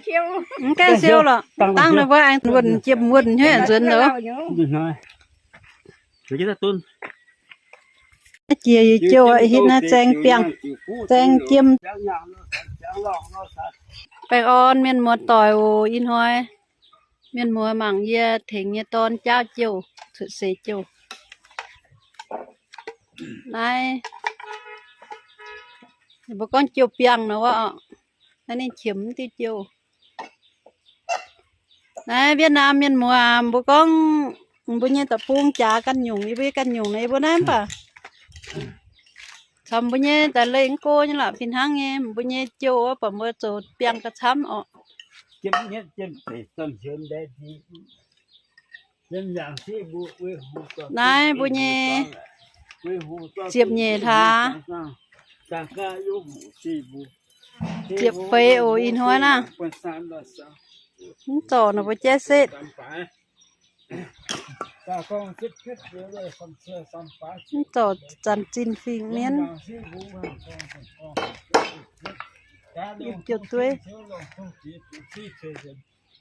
Mv gaengh siou lorqc. Dangh ninh mbuo aengx wuonh jiem wuonh hnyouv nzuonx nor. Jiex yie jouh hitv naaiv zaeng biangh, zaeng jiem. Baengh orn mienh muoz doic oc. Ih hnoi mienh muoz mangc yie tengx yie dorn jaauv jouh, cuotv seix jouh. Naaiv mbuo gorngv jouh biangh nor wuov, naaiv ninh qiemx mv diuh jouh. Naaiv Việt Nam mienh muoz, mbuo gorngv mbuo nyei deic-bung jaax ganh nyungc, yie mbuo ganh nyungc nor, yie mbuo naaiv mv baac caux mbuo nyei daaih leih mv go nyei lorqc. Fih hnangv nyei, mbuo nyei jouh wuov, buatc mbuo zoux biangh ga'camv orqc. Naaiv mbuo nyei ziepc nyeic hlaax, ziepc feix oc. Ih hnoi naaiv mv zorc ninh mbuo jaiv setv. Mv zorc zanc zinh fingx mienv. Yiem jiu dueiv.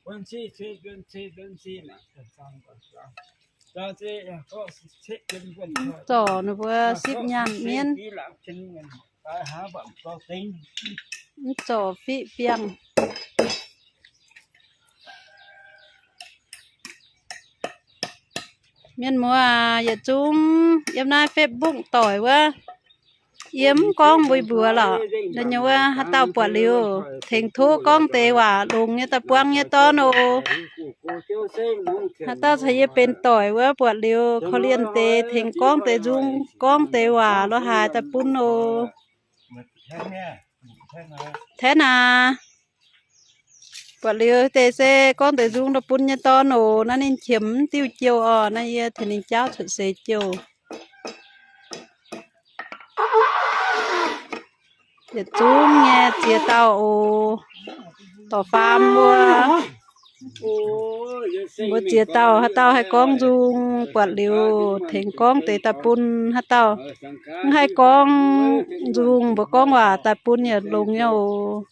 Mv zorc ninh mbuo sipv nyaanh mienv. Mv zorc fiqv biangh. Mienh muoz aac, yietc zungv yiem naaiv Facebook doic wuov, yie mv gorngv mbuox mbuo lorqc. Da'nyeic wuov, haaix dauh buatc liuz tengx tov gorngv deix waac longx nyei daaih buangv yie dorn oc. Haaix dauh caux yie benx doic wuov buatc liuz korv-lienh deix tengx gorngv deix nzung, gorngv deix waac lorz haaix daaih bun oc. Tengx aac, buatc liuz deix se gorngv deix nzung daaih bun nyei dorn oc. Naaiv ninh qiemx mv diuh jouh orqc. Naaiv yie tengx ninh jaauv cuotv seix jouh. Yietc zungv nyei ziex dauh oc. Dorh faam mbuo, mbuo ziex dauh, haaix dauh haih gorngv nzung buatc liuz tengx gorngv deix daaih bun. Haaix dauh mv haih gorngv nzung mbuo gorngv waac daaih bun yaac longx nyei oc.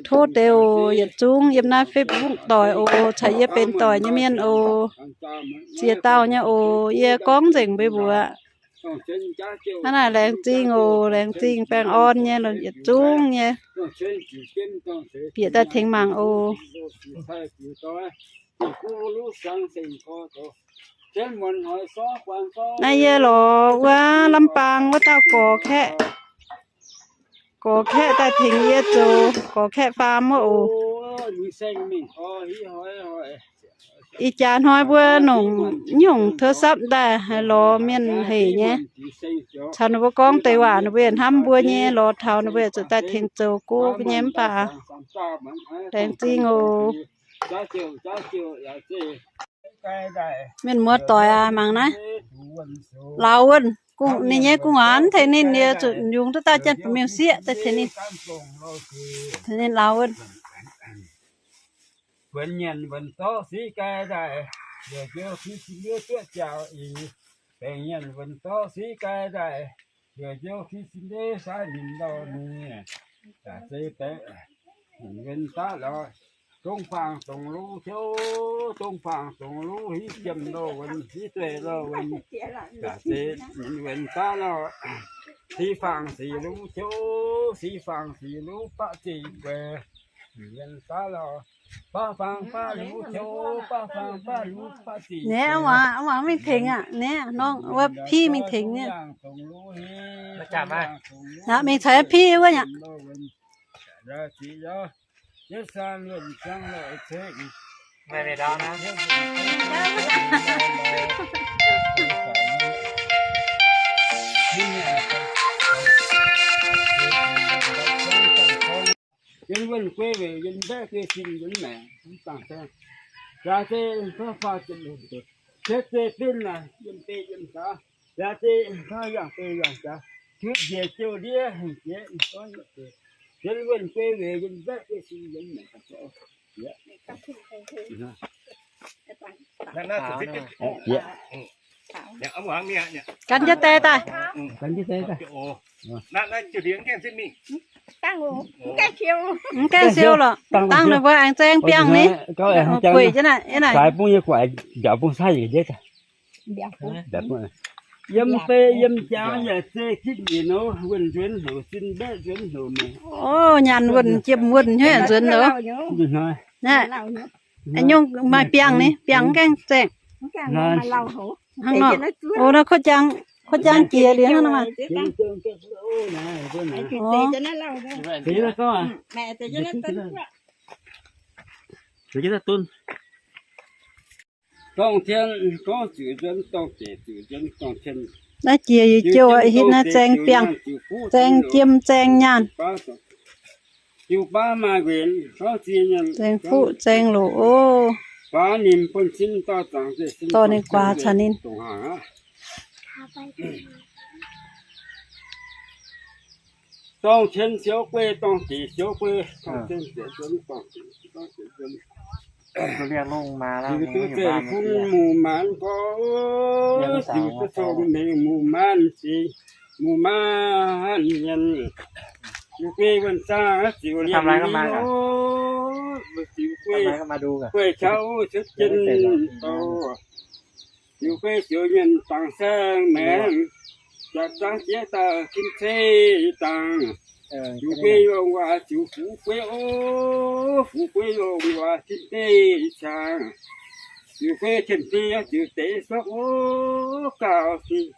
Tov deix oc. Yietc zungv yiem naaiv Facebook doic oc, caux yie benx doic nyei mienh oc. Ziex dauh nyei oc. Yie gorngv nzengc mbuox mbuo. Hnangv naaic laengz zingh oc. Laengz zingh baengh orn nyei yietc zungv nyei bieqc daaih tengx mangc oc. Naaiv yie lorz wuov Lamp Baang wuov dauh gorx kaeqv, gorx kaeqv daaih tengx yie zoux gorx kaeqv faam wuov oc. Ih jaax hnoi mbuo nongc nyungc tov sapv daaih haih lorz mienh hec nyei. Caux ninh mbuo gorngv deix waac ninh mbuo yaac hnamv mbuo nyei, lorz taux ninh mbuo yaac zuqc daaih tengx zoux gouv nyei mv baac laengz zingh oc. Mienh muoz doic aac, mangc naaiv, Lauz Wuonh, ninh nyei gu'nguaaz tengx ninh, yie zuqc yungz duqv dauh janx-buoz-miuh sieqv daaih tengx ninh, tengx ninh Lauz Wuonh. Buonc nyanc wuonc zorqv siqv gai daaih, yaac njoux fi sin ndiev duoqv jaux ih. Baengc nyanc wuonc zorqv siqv gai daaih, yaac njoux fi sin ndiev saaiv ninh ndau ninh. Daaih se baeqc wuonc daav lorz, dongh faang dongh luv ciouv, dongh faang dongh luv hiuv jiem loh wuonc, hiuv dueiv loh wuonc. Daaih se ninh wuonc daav lorz, siqv faang siqv luv ciouv, siqv faang siqv luv baqv ziqc gueix. Wuonc daav lorz, baqv faang baqv luv ciouv, baqv faang baqv luv baqv ziqc gueix. Naaiv, mv baac mingh tengx aqv. Naaiv, norm wuov piv mingh tengx nyei. Naaiv, mingh caux piv wuov aqv. Yiem wuonh guei weic yiem mbaeqv guei sin yiem maengc mv dangh saengv. Jaax zei hnangv faah ziepc luoqc, setv zei benv naaic yiem deix yiem jaax. Jaax zei hnangv yangh deix yangh jaax, juotv njiec jouh ndiev hengx jiex mv gorngv yietc deix. Yiem wuonh guei weic yiem mbaeqv guei sin yiem maengc dangh saengv. Gan jienv deix daaih. Mv gaengh siou lorqc. Dangh ninh mbuo aengx zaeng biangh ni. Gueic jienv naaic, naaic. Yiem fei yiem jangx yaac zeiz gitv njiec nor, wuonh nzuonx houc sin mbaeqv nzuonx houc mengh. O, nyaanh wuonh jiem wuonh hnyouv nzuonx nor. Nyungc maaih biangh ni, biangh mv gaengh zaengc. Hnangv nor. O, naaiv kuv jang, kuv jang jiex liuz hnangv nor. Naaiv jiex yietc jouh hitv naaiv zaeng biangh, zaeng jiem, zaeng nyaanh, zaeng fuqv, zaeng loz. O, dorh ninh guaax caux ninh. Dongh cien siouv guei, dongh diqc siouv guei, dongh cien siouv nzuonx, dongh diqc siouv nzuonx. Ziux duqv zeiv-fun mungh maanz gorx, ziux duqv cong-mengh mungh maanz sic, mungh maanz mienh. Ziux guei wuonh zaangh ziux liemh mingh oc, ziux guei, guei qauv cuotv jien douz. Ziux guei ziux mienh dangx saeng maengx, jaax zaangv jieqv dauh tin cei dangx. Ziux guei longc waac ziux fuqv guei oc, fuqv guei longc waac tin deic cangx. Ziux guei tien fei ziux deix sorqv oc, gauh fih,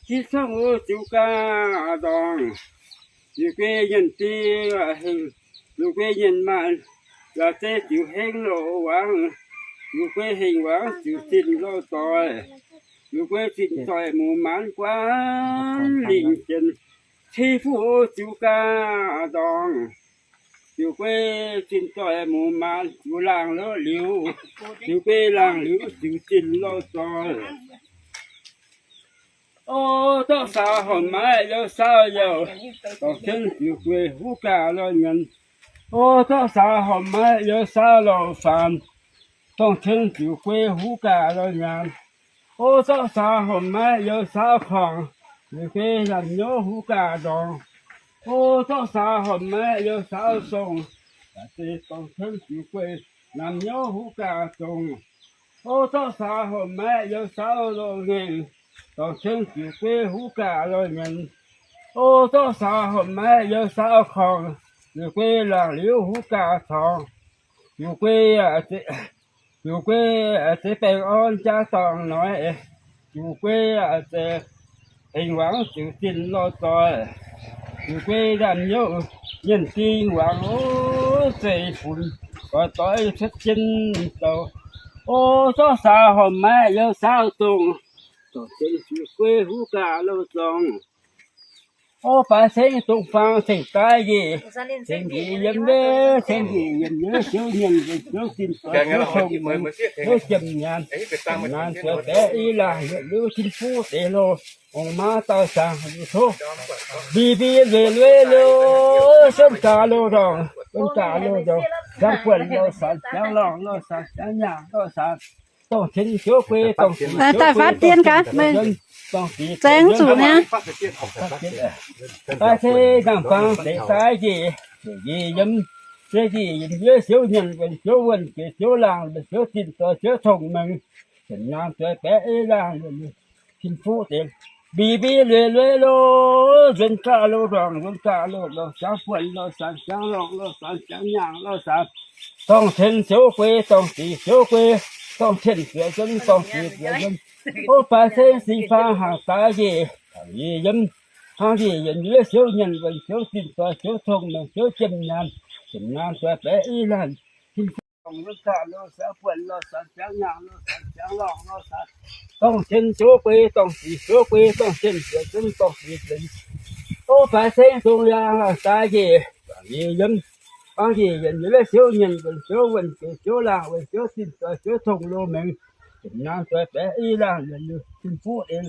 fih sorqv oc, ziux gaax ndorngx. Ziux guei nyienh die hengx, ziux guei nyienh maanh, yaac zeiz ziux hengx loz wangc. Ziux guei hengx wangc ziux zinh loz doic. Ziux guei zinh doic mungh maanz guaanv lingh jienv, cei fuqv oc, ziux gaax ndorngx. Ziux guei zinh doic mungh maanz ziux laangh loz liuz, ziux guei laangh liuz ziux zinh loz doic. O, zorqv saau horpc maiv youz saau youh, dongh cien ziux guei huv gaax loz nyanc. O, zorqv saau horpc maiv youz saau loz faanx, dongh cien ziux guei huv gaax loz nyanc. O, zorqv saau horpc maiv youz saau korngc, ziux guei lamh nyouz huv gaax ndorngx. O, zorqv saau horpc maiv youz saau songh, dongh cien ziux guei lamh nyouz huv gaax zongh. O, zorqv saau horpc maiv youz saau loz ngaengc, dongh cien ziux guei huv gaax loz nyanc. O, zorqv saau horpc maiv youz saau korngc, ziux guei laangh liuz huv gaax corngx. Ziux guei, ziux guei zeiz baengh orn jaa dorngh noic. Ziux guei zeiz hengx wangc ziux zinh loz doic. Ziux guei nzamv hnyouv nyienh ding wangc oc, zeiv-fun goix doix cuotv jien douz. O, zorqv saau horpc maiv youz saau zongh, dongh cien ziux guei huv gaax loz zorngh. O, baaix ceng dongh faang ceng daaih njiec, ceng njiec yiem njiec, ceng njiec yiem njiec, siouv nyienh njiec, siouv zinh doix, siouv cong-mengh, siouv jiem nyaanh, nyaanh zueiz baeqv i laangh yietc liuz tin-fuqv deix loh, ong-maa dauh zaangc liuz tov, mbi mbi lueic lueic loh, zuonx gaax loh ndorngx, zuonx gaax loh ndorngx, ziangx buonc loh sanx, ziangx lorngh loh sanx, ziangx nyaangh loh sanx. Dongh cien siouv guei, dongh diqc siouv guei, dongh diqc siouv nzuqc niaa. Daaih se nzangc-fangx deix daaih njiec, njiec yiem, se njiec yiem njuov siouv nyienh, wuonh siouv wuonh, jiex siouv laangh, siouv zinh doix, siouv cong-mengh, ziepc nyaanh zueiz baeqv i laangh, tin-fuqv deix, mbi mbi lueic lueic loh, nzuonx gaax loh ndorngx, nzuonx gaax loh ndorngx, ziangx buonc loh sanx, ziangx lorngh loh sanx, ziangx nyaangh loh sanx. Dongh cien siouv guei, dongh diqc siouv guei, dongh cien zuoqc nzuonx, dongh diqc zuoqc nzuonx. O, baaix ceng sing faang hnaangx daaih njiec, njiec yiem, hnangv njiec yiem njuov siouv nyienh, wuonh siouv zinh doix, siouv cong-mengh, siouv jiem nyaanh, ziepc nyaanh zueiz baeqv i laangh, tin-fuqv dongh nzuonx gaax loh, ziangx buonc loh sanx, ziangx nyaangh loh sanx, ziangx lorngh loh sanx. Dongh cien siouv guei, dongh diqc siouv guei, dongh cien zuoqc nzuonx, dongh diqc zuoqc nzuonx. O, baaix ceng dongh yaangh hnaangx daaih njiec, njiec yiem, hnangv njiec yiem njuov siouv nyienh, wuonh siouv wuonh, jiex siouv laangh, wuonh siouv zinh doix, siouv cong-mengh, ziepc nyaanh zueiz baeqv i laangh, tin-fuqv deix,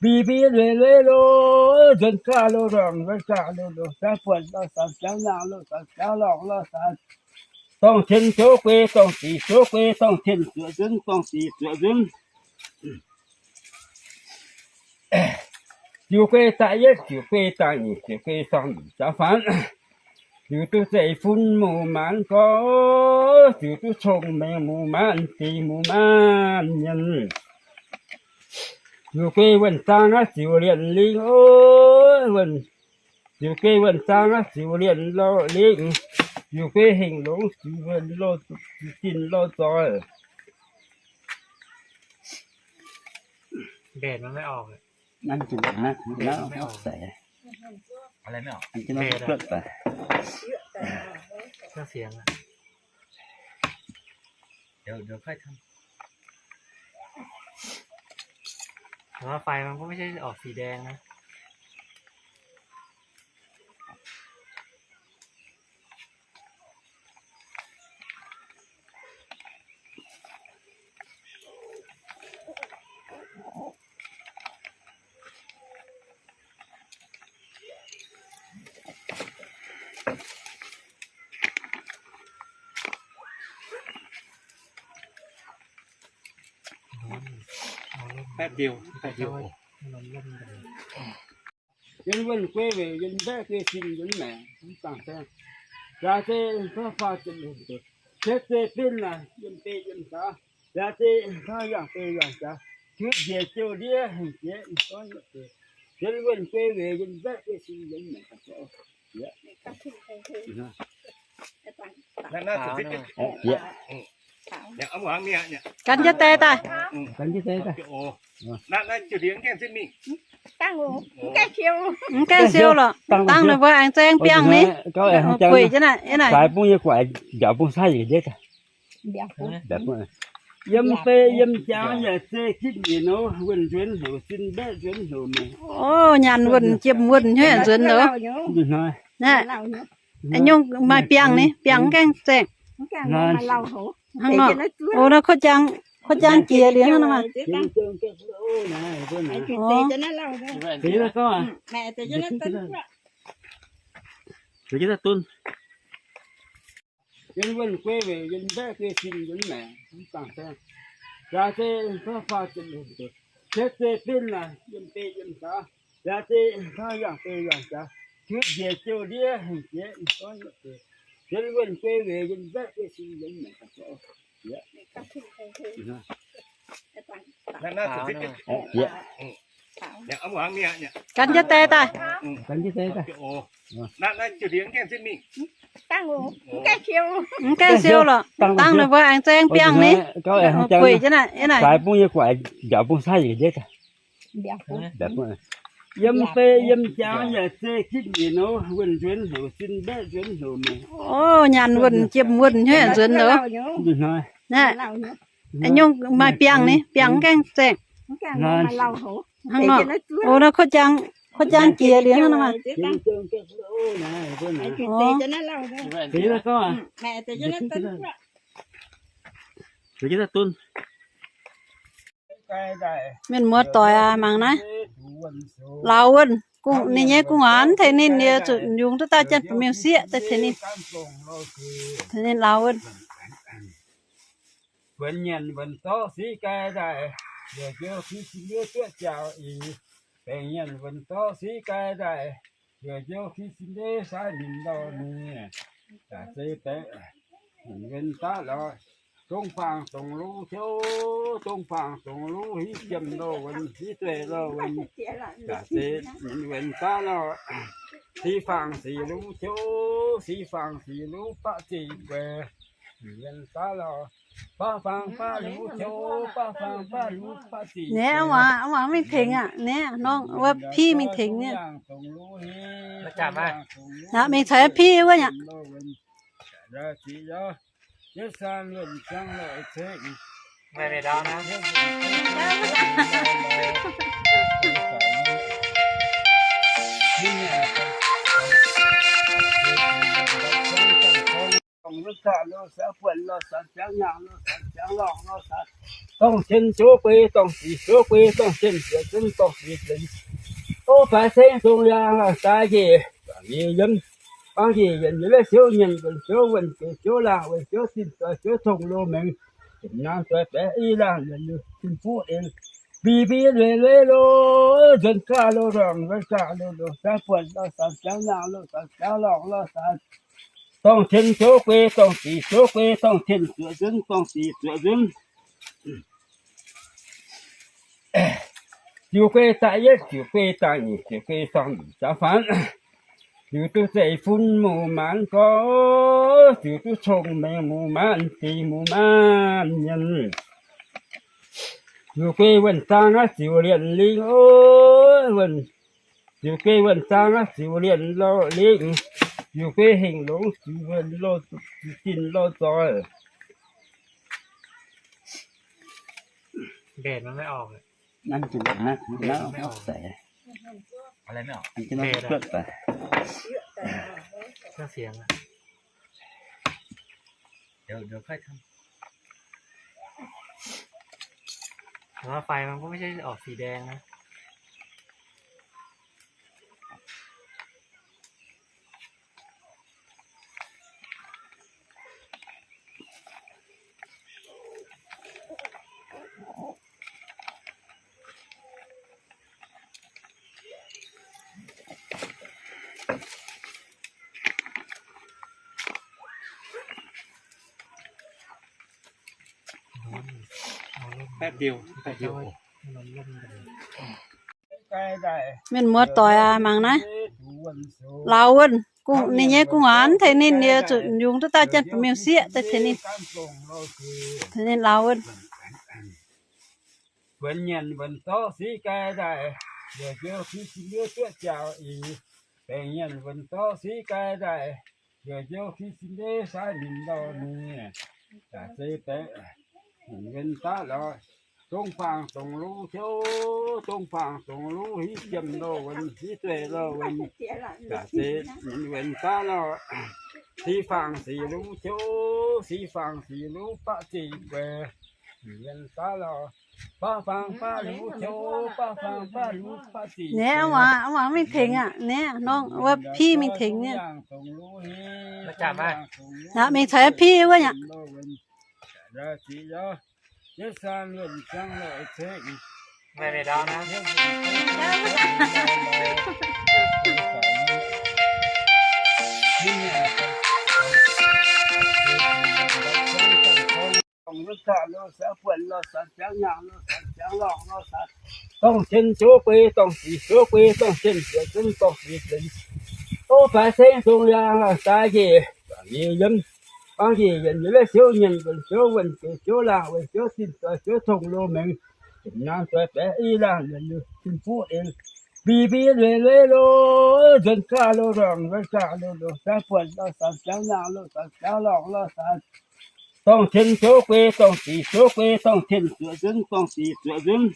mbi mbi lueic lueic loh, nzuonx gaax loh ndorngx, nzuonx gaax loh ndorngx, ziangx buonc loh sanx, ziangx nyaangh loh sanx, ziangx lorngh loh sanx. Dongh cien siouv guei, dongh diqc siouv guei, dongh cien zuoqc nzuonx, dongh diqc zuoqc nzuonx. ziux guei da'yietv, ziux guei da'nyeic, ziux guei da'nyeic jaav faanv, ziux duqv zeiv-fun mu'maanx gorx, ziux duqv cong-mengh mu'maanx dingc mu'maanx mienh. Ziux guei wuonh zaang aqv, ziux lienh lingh oc, wuonh, ziux guei wuonh zaang aqv, ziux lienh lorh lingh, ziux guei hengx longx, ziux wuonh lorh, ziux zinh lorh zoih.แต่ว่าไฟมันก็ไม่ใช่ออกสีแดงนะ แป๊บเดียว แป๊บเดียว Yiem wuonh guei weic yiem mbaeqv guei sin yiem maengc mv bangc saeng. Jaax zei faaux faaux ziepc luoqc, cietv zei benv naaic yiem bei yiem jaax. Jaax zei faaux yangh bei yangh jaax, ciutv njiec jouh ndiev hengx jiex mv gorngv yietc deix. Yiem wuonh guei weic yiem mbaeqv guei sin yiem maengc ga'zorng. Gan jienv deix daaih. Mv gaengh siou lorqc. Dangh ninh mbuo aengx zaeng biangh ni, biangh gueic jienv naaic, naaic. Yiem fei yiem jangx yaac zei kitv njiec nor, wuonh nzuonx heuc sin mbaeqv nzuonx heuc mengh. O, nyaanh wuonh jiem wuonh hnyouv nzuonx nor. Nyungc maaih biangh ni, biangh mv gaengh zaeng. Hnangv nor. O, naaiv kuv jangx, kuv jangx jiex liuz hnangv nor. Yiem wuonh guei weic yiem mbaeqv guei sin yiem maengc mv bangc saeng. Jaax zei faaux faaux ziepc luoqc, cietv zei benv naaic yiem bei yiem jaax. Jaax zei faaux yangh bei yangh jaax, ciutv njiec jouh ndiev hengx jiex mv gorngv yietc deix. Yiem wuonh guei weic yiem mbaeqv guei sin yiem maengc ga'zorng. Gan jienv deix daaih. Mv gaengh siou lorqc. Dangh ninh mbuo aengx zaeng biangh ni. Gueic jienv naaic, naaic. Yiem fei yiem jangx yaac zei kitv njiec nor, wuonh nzuonx heuc sin mbaeqv nzuonx heuc mengh. O, nyaanh wuonh jiem wuonh hnyouv nzuonx nor. Nyungc maaih biangh ni, biangh mv gaengh zaeng. Hnangv nor. O, naaiv kuv jangx, kuv jangx jiex liuz hnangv nor. Mienh muoz-doic aac, mangc naaiv. Lauz wuonh, ninh nyei gu'nguaaz tengx ninh, yie zuqc yungz duqv dauh janx-buoz-miuh sieqv daaih tengx ninh. Tengx ninh lauz wuonh. Buonc nyanc wuonh zorqv siqv gai daaih, yaac njoux kuv sin ndiev duqv jaux ih. Baengc nyanc wuonh zorqv siqv gai daaih, yaac njoux kuv sin ndiev saaix minc ndau ninh. Daaih zeiz baeqc, wuonh daav lorz, dongh faang dongh luv ciouv, dongh faang dongh luv hiv jiem loh wuonh, hiv dueiv loh wuonh. Daaih zeiz wuonh daav lorz, sic faang sic luv ciouv, sic faang sic luv baqv zingh gueix. Wuonh daav lorz, baqv faang baqv luv ciouv, baqv faang baqv luv baqv zingh gueix. Naaiv, mv baac mingh tengx aqv, naaiv, norm wuov piv mingh tengx nyei. Mingh caux piv wuov aqv. Dongh cien ziouv guei, dongh sic ziouv guei, dongh cien ziouv guei, dongh sic ziouv guei. Tov faix seng zong liangx daaih njiec, yiem bangv njiec yienc, yiem ziouv nyienh, yiem ziouv wuonh, yiem ziouv laangh, yiem ziouv zinh zoih, ziouv cong-lo mengh, yiem naang zoih baeqc i laangh, yiem tin-buv en. Mbi mbi lueiz lueiz loh, nzuonx gaax loh ndorngc, nzuonx gaax loh ndorngc, ziangx buonc loh, sanx ziangx nyaangh loh, sanx ziangx lorngh loh, sanx dongh cien zoux guei, dongh zic zoux guei, dongh cien zuoqc nzunv, dongh zic zuoqc nzunv. Ziux guei daaih yietv, ziux guei daaih nyeic, ziux guei daaih nyeic jaax faanv. Ziux duqv zeiv-fun muangx maanc gorx, ziux duqv cong-mengh muangx maanc dingc muangx maanc nyienz. Ziux guei wuonh zaang aqv, ziux lienh lingh oc. Ziux guei wuonh zaang aqv, ziux lienh lorh lingh. Ziux guei hengh longx, ziux wuonh lorh, ziux zinh lorh zoih. Mbenc maiv orqc. Nangv jin nangv, nangv orqc seix. Mbenc orqc. เดี๋ยว เดี๋ยวค่อยทำ แต่ว่าไฟมันก็ไม่ใช่ออกสีแดงนะ แป๊บเดียว แป๊บเดียว Mienh muoz doic aac, mangc naaiv. Lauz wuonh, ninh nyei gu'nguaaz tengx ninh yie zuqc yungz duqv daaih janx-buoz-miuh sieqv daaih tengx ninh. Tengx ninh lauz wuonh. Buonc nyanc wuonc zorqv siqv gai daaih, yaac ziouc fih sin ndiev duqv jauv ih. Baengc nyanc wuonc zorqv siqv gai daaih, yaac ziouc fih sin ndiev sai ninh ndau ninh. Daaih zeiz baengc nyanc wuonc daav lorz, dongh faang dongh luv qouv, dongh faang dongh luv hiuv jiem lorh wuonc, hiuv dueiv lorh wuonc. Daaih zeiz nyanc wuonc daav lorz, siqv faang siqv luv qouv, siqv faang siqv luv baqv zingh gueix. Nyanc wuonc daav lorz, baqv faang baqv luv qouv, baqv faang baqv luv baqv zingh gueix. Naaiv, mv baac mingh tengx aqv. Naaiv, norm wuov Pi mingh tengx nyei. Aav, mingh caux Pi wuov nyei. Dongh cien zoux guei, dongh zic zoux guei, dongh cien zuoqc zunv, dongh zic zunv. Tov faix ceng dongh yaangh daaih njiec, njiec yiem, bangv njiec yienc, njiec yietv ziouv nyienc, wuonh ziouv wuonh, ziouc ziouv laangh, wuonh ziouv zinh zoih, ziouv cong-loz mengh, zinh naang zoih baeqc i laangh, zinh fuqv eix, mbi mbi lueiz lueiz loh, nzuonx gaax loh ndorngc, nzuonx gaax loh ndorngc, ziangx buonc loh, sanx ziangx nyaangh loh, sanx ziangx lorngh loh, sanx dongh cien zoux guei, dongh zic zoux guei, dongh cien zuoqc nzunv, dongh zic zuoqc nzunv.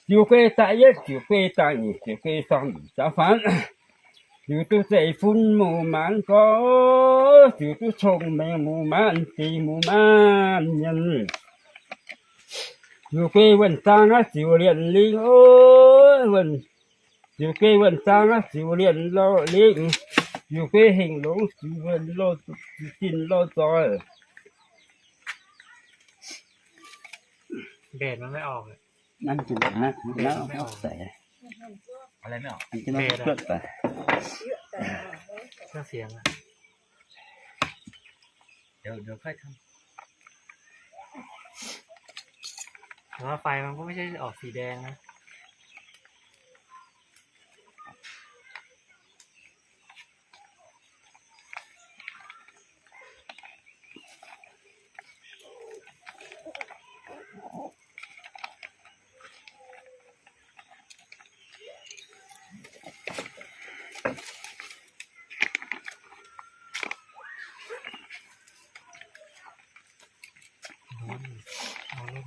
Ziux guei daaih yietv, ziux guei daaih nyeic, ziux guei daaih nyeic jaax faanv. Ziux duqv zeiv-fun muangx maanc gorx, ziux duqv cong-mengh muangx maanc dingc muangx maanc nyienz. Ziux guei wuonh zaang aqv, ziux lienh lingh oc. Ziux guei wuonh zaang aqv, ziux lienh lorh lingh. Ziux guei hengh longx, ziux wuonh lorh, ziux zinh lorh zoih. Mbenc maiv orqc. Nangv jin nangv, nangv orqc seix. Mbenc orqc. เครื่องเสียงอะ เดี๋ยว เดี๋ยวค่อยทำ แต่ว่าไฟมันก็ไม่ใช่ออกสีแดงนะ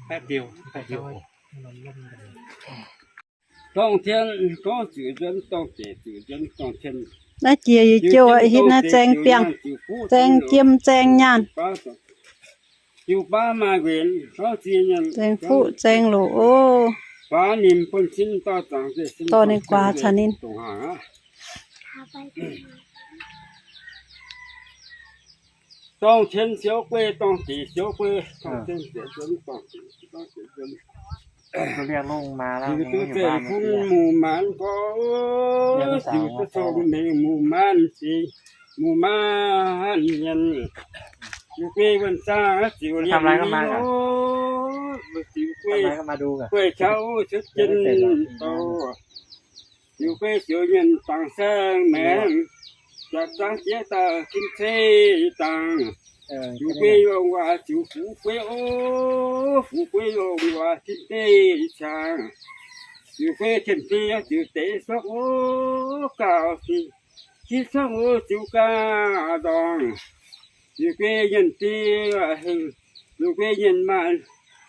แป๊บเดียว แป๊บเดียว Dongh cien gorngv ziux nzuonx, dongh ziec ziux nzuonx, dongh cien. Naaiv jiex yietc jouh aqv, hitv naaiv zaeng biangh, zaeng jiem, zaeng nyaanh, zaeng fuqv, zaeng loc oc. Dorh ninh guaax caux ninh. Dorng cien siouv guei, dorng diqc siouv guei, dorng cien siouv nzuonx, dorng diqc siouv nzuonx. Ziux duqv zeiv-fun mu'maanz gorx, ziux duqv cong-mengh mu'maanz sic, mu'maanz mienh. Ziux guei wuonh zaangv ziux liemh mingh oc, ziux guei, guei qaqv cuotv jienv douh. Ziux guei ziux mienh dangc saeng maengx, jaax zaangv jiex dauh tin cei dangc. Ziux guei yongh waac ziux fu'jueiv oc, fu'jueiv yongh waac tin deic qangx. Ziux guei tien fei ziux deix sorqv oc, gauh fih, tin sorqv oc, ziux ganh ndorngx. Ziux guei nyienh ding hengx, ziux guei nyienh maanh,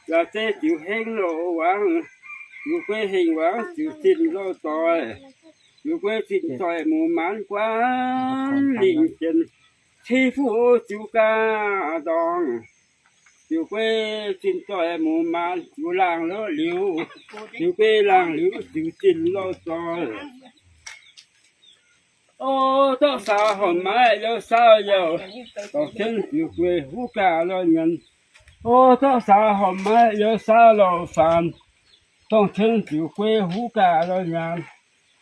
yaac zeiz ziux hengx loz wangc. Ziux guei hengx wangc ziux zinh loz doic. Ziux guei zinh doic mu'maanz guaanv lingh jienv, cing fuqv oc, ziux ganh ndorngx. Ziux guei zinh doic mu'maanz ziux laangh loz liuz, ziux guei laangh liuz ziux zinh loz doic. O, zorqv saau horpc maiv youz saau youh, dorng cien ziux guei huv gaax loz nyanc. O, zorqv saau horpc maiv youz saau loz faanx, dorng cien ziux guei huv gaax loz nyanc.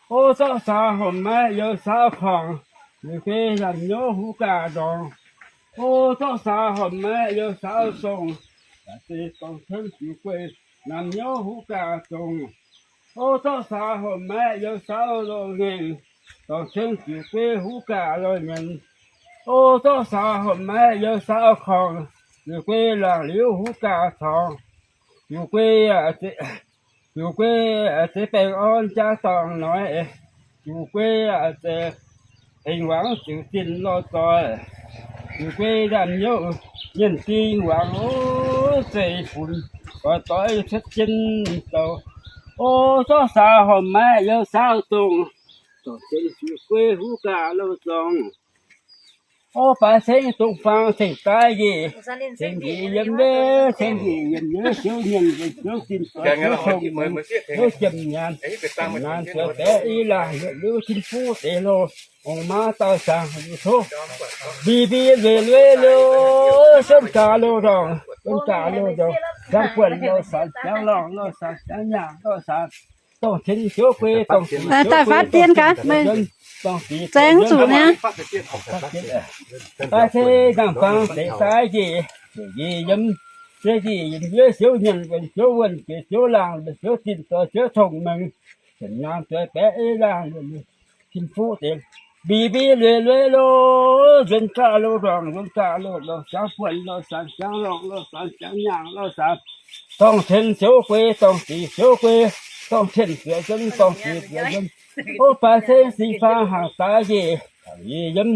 O, zorqv saau horpc maiv youz saau korngc, ziux guei nyaanh nyouv huv gaax ndorngx. O, zorqv saau horpc maiv youz saau zongh, dorng cien ziux guei nyaanh nyouv huv gaax zongh. O, zorqv saau horpc maiv youz saau loz ngaengc, dorng cien ziux guei huv gaax loz nyanc. O, zorqv saau horpc maiv youz saau korngc, ziux guei laangh liuz huv gaax corngx. Ziux guei, ziux guei zeiz baengh orn jaa dorngh noic. Ziux guei zeiz hengx wangc ziux zinh loz doic. Ziux guei nyaanh nyouv nyienh ding wangc oc, zeiv-fun doix-doix cuotv jienv douh. O, zorqv saau horpc maiv youz saau zongh, dorng cien ziux guei huv gaax loz zorngh. O, baaix ceng dongh faang ceng daaih njiec, ceng njiec yiem njiec, ceng njiec yiem njiec, siouv nyienh njiec, siouv zinh doic, siouv cong-mengh, siouv jiem nyaanh, nyaanh zueiz baeqv i laangh, liuz tin-fuqv deix loh, ong-maa dauh siangx tov, mbi mbi lueic lueic loh, suonv gaax loh ndorngx, suonv gaax loh ndorngx, siangx buonc loh sanx, siangx lorngh loh sanx, siangx nyaanh loh sanx. Dongh ceng siouv guei, dongh daic faatv dien gaax, zaeng zuqc niaa. Daaih se nzangc-fangx deix daaih njiec, njiec yiem, se njiec yiem njuov siouv nyienh, siouv wuonh, siouv laangh, siouv zinh doic, siouv cong-mengh, nyaanh zueiz baeqv i laangh, tin-fuqv deix, mbi mbi lueic lueic loh, nzuonx gaax loh ndorngx, nzuonx gaax loh ndorngx, siangx buonc loh sanx, siangx lorngh loh sanx, siangx nyaanh loh sanx. Dongh ceng siouv guei, dongh diqc siouv guei, dongh cien zueiz nzuonx, dongh diqc zueiz nzuonx. O, baaix ceng sing faang hnaangx daaih njiec, njiec yiem,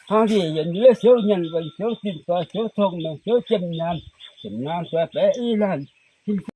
hnangv njiec yiem njuov siouv nyienh wuonh, siouv zinh doic, siouv cong-mengh, siouv jiem nyaanh, jiem nyaanh zueiz baeqv i laangh, tin-fuqv